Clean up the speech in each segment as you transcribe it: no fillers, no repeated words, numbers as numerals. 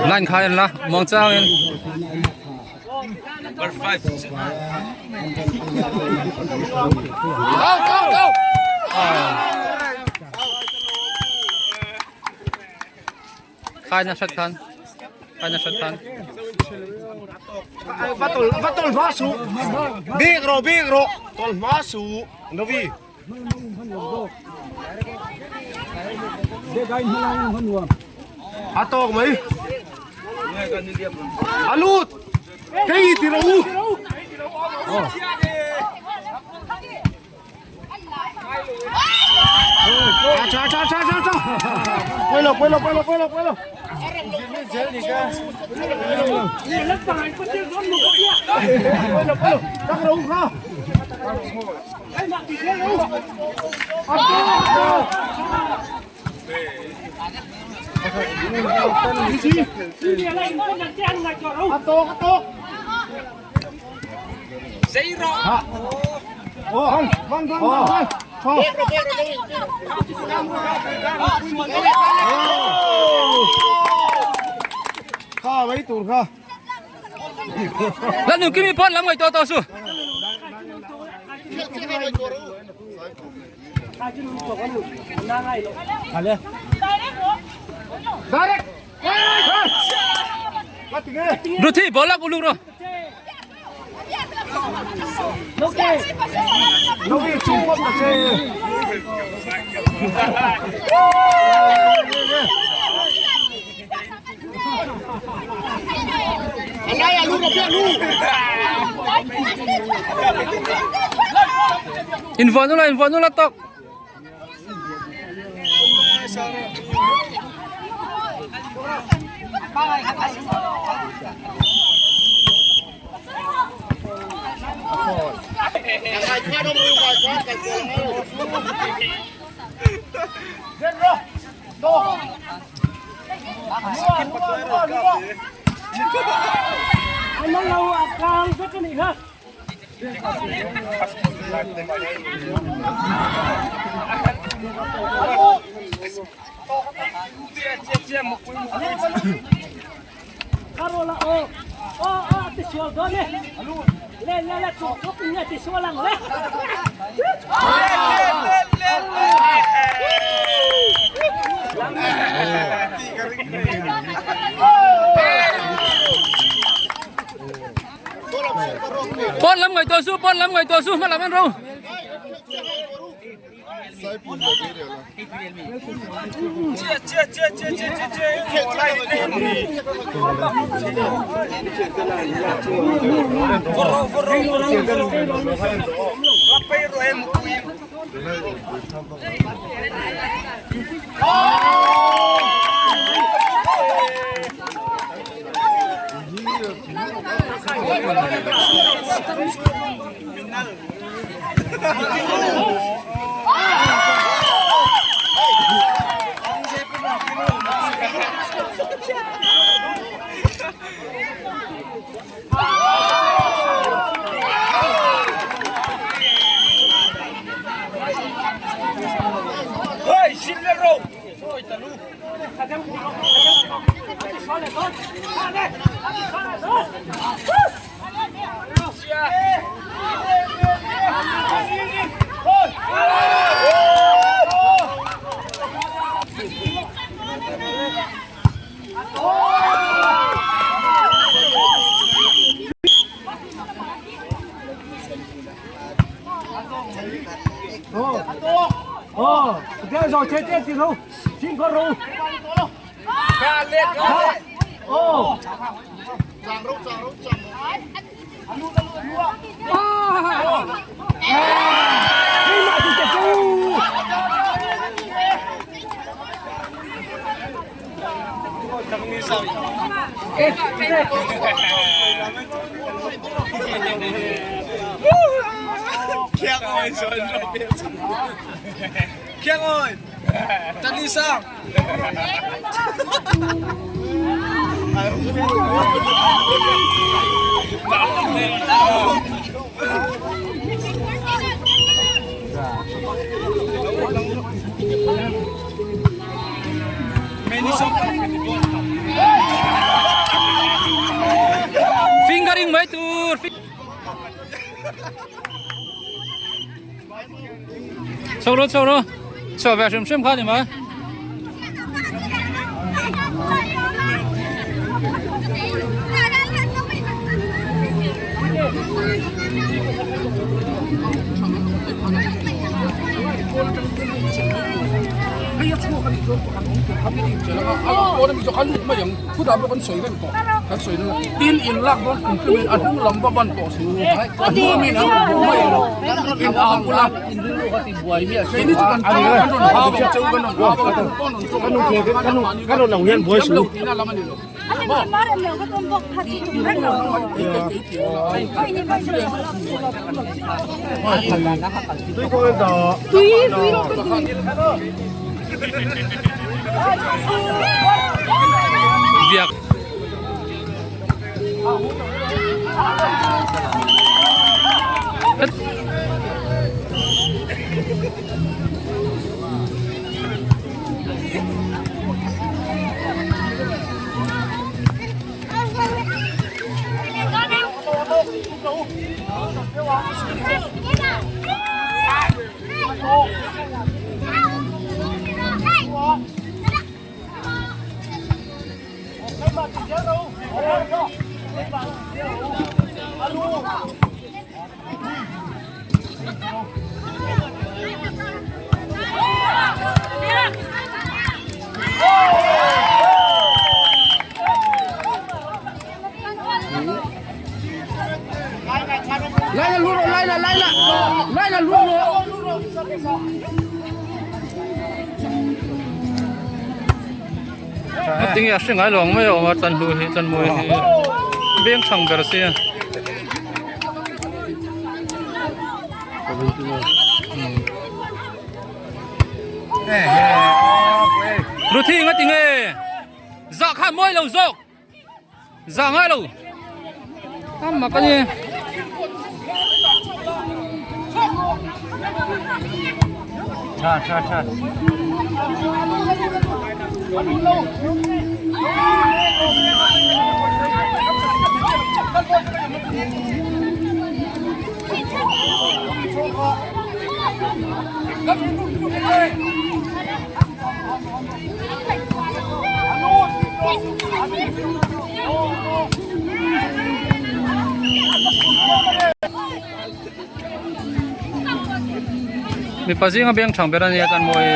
Line khai an la muang chang in. Go go go. Khai na sat khan. Khai na sat khan. Va tol va tol hma su. Bik ro bik ro tol hma su. Novi. A tawk mai. A lut. Hei ti ro. Cha cha cha cha cha. Quay lo quay lo quay lo quay lo quay lo. Quay lo quay lo. Các ro kha. Kha mấy tụi kha. Lan nung kimi pon lam ngai to to su. Direct. Ruthi bolak uluk ro. Nó bị Trung Quốc là chơi. In vuan ula in vuan ula tok. Pon lam ngai to su pon lam ngai to su ma lam an ro. Ờ, thế rồi chết chết thì đâu, xin con rồi. Ồ. Đi mà thì chết chú. Fingering mai tur. Chho ro chho ro. Chho ve hrim hrim kha ni mai. Biak. Tinge a hre ngai lo ang mai a awm a tan hnu hi tan mawi hi beng chhang ber sia. Ruthi nga tinge zah kha mawi lo zawk. Zah ngai lo. Tam mak a ni. Tha tha tha. Mipa zinga beng thang ber a nia chuan mawi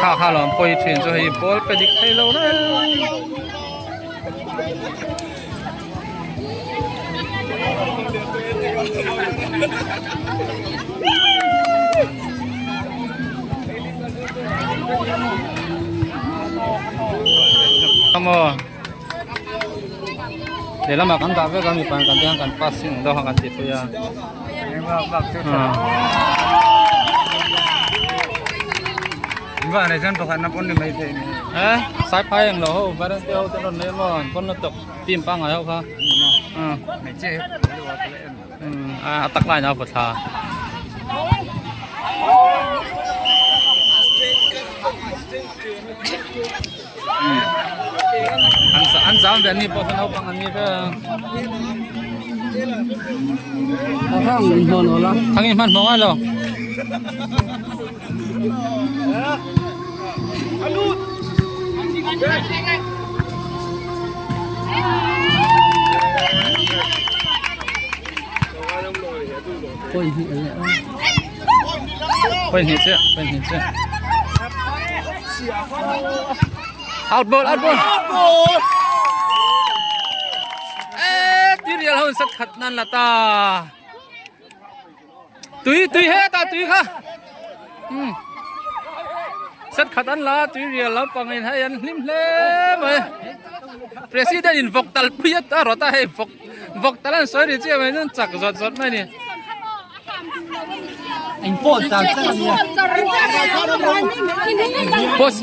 kha kha lo an pawi thin chu hei ball pe dik thei lo reng. Amo lehlamah kan dah vek a mipa kan te hian kan passing ang deuh kha kan ti pui a sai phai ang lo ho varante ho te rawn nei maw an pawn lutuk team pangngai ho kha a tak laiin a vaw thla. An zam ve an ni pawh kha naupang an ni ve a. Thang in hmanhmawh ngai lo. Pawih hnih chiah, pawih hnih chiah. Out ball, out ball. Eh, tirial ho sat khat nan la ta. Tui tui he ta tui kha. Um. Sat khat an la tui rial lo pangin hei an hlim hle mai. President in vawk tal pui a ta rawt a hei vawk vawk tal an sawi ri chiah mai chuan chak zawt zawt mai ni. Boss.